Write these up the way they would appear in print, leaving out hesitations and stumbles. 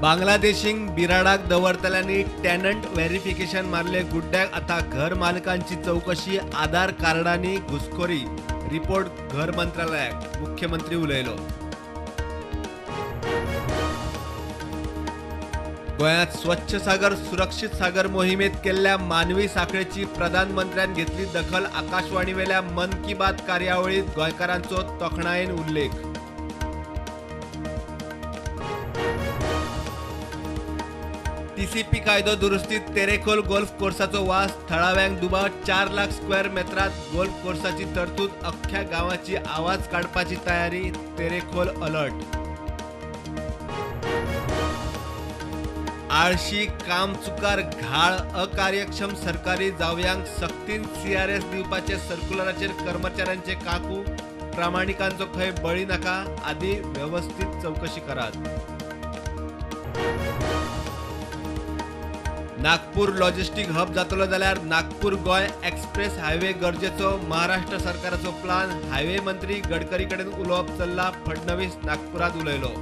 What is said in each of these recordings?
बांगलादेशींक बिराडाक दवरतल्यांनी tenant verification मारले गुड्ड्याक, आता घर मालकांची चवकशी, आधार कार्डांनी घुसखोरी, रिपोर्ट घर मंत्रालयाक, मुख्यमंत्री उलयलो. गोंयांत स्वच्छ सागर सुरक्षीत सागर मोहिमेत केल्ल्या मानवी साखळेची प्रधानमंत्र्यान घेतली दखल. आकाशवाणीवेल्या मन की बात कार्यावळीत गोंयकारांचो तोखणायेन उल्लेख. टीसीपी कायदो दुरुस्तीत तेरेखोल गोल्फ कोर्साचो वास, थळाव्यांक दुबाव. 4 लाख स्क्वेअर मेत्रात गोल्फ कोर्साची तरतूद, अख्ख्या गांवाची आवाज काडपाची तयारी, तेरेखोल अलर्ट. आळशी, कामचुकार, घाळ, अकार्यक्षम सरकारी जावयांक सक्तीन सीआरएस दिवपाचे सर्क्युलराचेर कर्मचाऱ्यांचे काकू, प्रामाणिकांचो खंय बळी नाका, आदी वेवस्थीत चवकशी करात. नागपूर लॉजिस्टिक हब जातलो जाल्यार नागपूर गोंय एक्सप्रेस हायवे गरजेचो, महाराष्ट्र सरकाराचो प्लान. हायवे मंत्री गडकरी कडेन उलोवप चल्ला, फडणवीस नागपुरात उलयलो.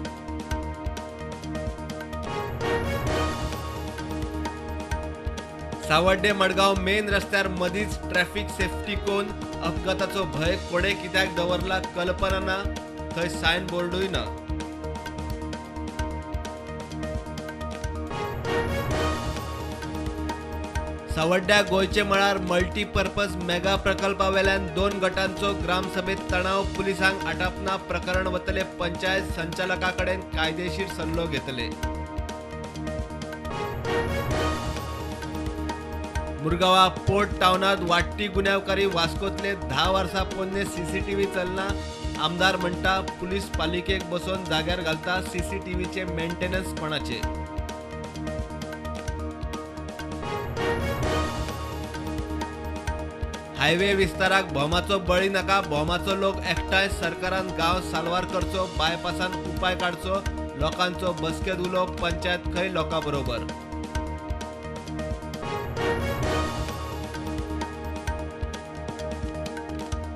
सावड्डे मडगांव मेन रस्त्यार मदींच ट्रॅफिक सेफ्टी कोन, अपघाताचो भंय कोणे कित्याक दवरला कल्पना ना, थंय सायन बोर्डूय ना. सावड्ड्या गोंयचे मळार मल्टीपर्पज मेगा प्रकल्पावेल्यान 2 गटांचो ग्रामसभेत तणाव, पुलिसांक आटापना, प्रकरण वतले पंचायत संचालका कडेन कायदेशीर सल्लो घेतले. मुरगांवा पोर्ट टावनात वाडटी गुन्यांवकारी, वास्कोतले 10 वर्सां पोन्ने सीसीटीव्ही चलना, आमदार म्हणटा पुलीस पालिकेक बसोवन जाग्यार घालता, सीसीटीव्हीचे मेंटेनन्स कोणाचे. हायवे विस्ताराक भोमाचो बळी नाका, भोमाचो लोक एकठांय, सरकारान गांव साल्वार करचो, बायपासान उपाय काडचो, लोकांचो बसकेत उलोवप, पंचायत खंय लोकां बरोबर.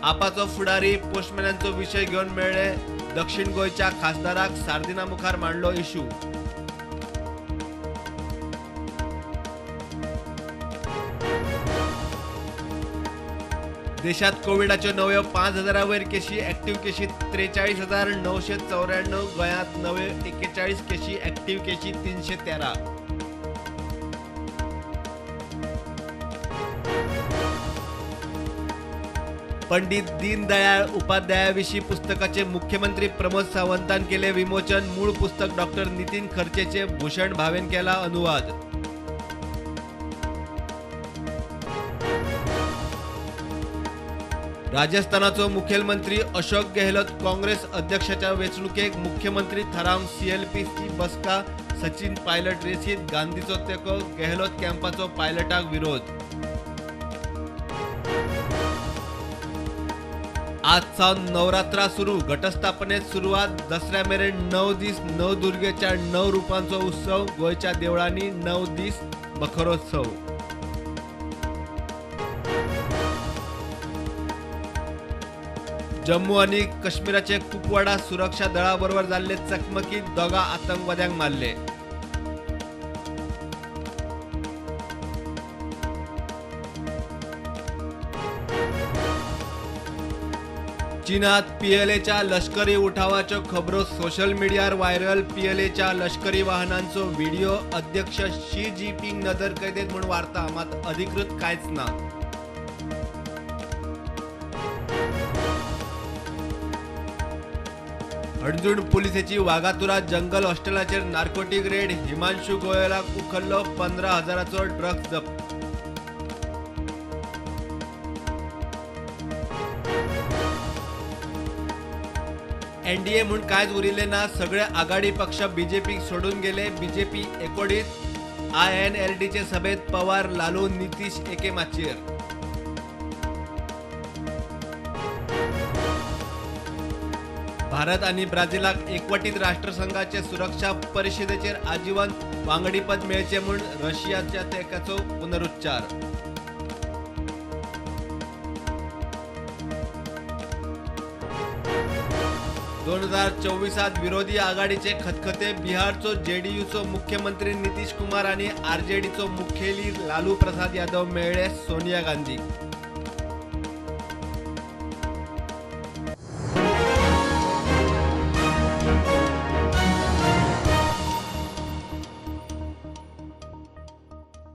आपाचो फुडारी पोस्टमॅनांचो विशय घेवन मेळ्ळे दक्षिण गोंयच्या खासदाराक, सार्दिना मुखार मांडलो इश्यू. देशात कोविडाच्यो नव्यो 5,000 वयर केशी, ऍक्टिव्ह केशी 43,994, गोंयांत नव्यो 41 केशी, ऍक्टिव्ह केशी 313. पंडित दीनदयाळ उपाध्यायाविशीं पुस्तकाचे मुख्यमंत्री प्रमोद सावंतान केले विमोचन. मूळ पुस्तक डॉक्टर नितीन खर्चेचे, भूषण भावेन केला अनुवाद. राजस्थानाचो मुखेलमंत्री अशोक गेहलोत काँग्रेस अध्यक्षाच्या वेंचणुकेक मुख्यमंत्री थारावंक सीएलपीची बसका, सचिन पायलट रेसीत, गांधीचो तेंको, गेहलोत कॅम्पाचो पायलटाक विरोध. आज सावन नवरात्रा सुरू, घटस्थापनेत सुरवात, दसऱ्या मेरेन 9 दीस नवदुर्गेच्या 9 रुपांचो उत्सव, गोंयच्या देवळांनी 9 दीस मखरोत्सव. जम्मू आणि काश्मीराचे कुपवाडा सुरक्षा दळाबरोबर जाल्ले चकमकीत 2 आतंकवाद्यांक मारले. चीनात पीएलएच्या लष्करी उठावाच्यो खबरो सोशल मिडियार व्हायरल. पीएलएच्या लष्करी वाहनांचो व्हिडिओ अध्यक्ष शी जिनपिंग नदर कैदेत म्हूण वार्ता, मात अधिकृत कांयच ना. हणजूण पुलिसेची वागातुरा जंगल हॉस्टेलाचेर नार्कोटिक रेड, हिमांशू गोयलाक उखल्लो, 15,000चो ड्रग्ज जप्त. एनडीए म्हूण कांयच उरिल्लें ना, सगळे आघाडी पक्ष बीजेपीक सोडून गेले. बीजेपी एकोडीत, आयएनएलडीचे सभेत पवार, लालू, नितीश एके माचयेर. भारत आनी ब्राझिलाक एकवटीत राष्ट्रसंघाचे सुरक्षा परिषदेचेर आजीवन वांगडीपद मेळचें म्हूण रशियाच्या तेंक्याचो पुनरुच्चार. 2024त विरोधी आघाडीचे खतखते. बिहारचो जेडीयूचो मुख्यमंत्री नितीश कुमार आणि आरजेडीचो मुखेली लालू प्रसाद यादव मेळ्ळे सोनिया गांधी.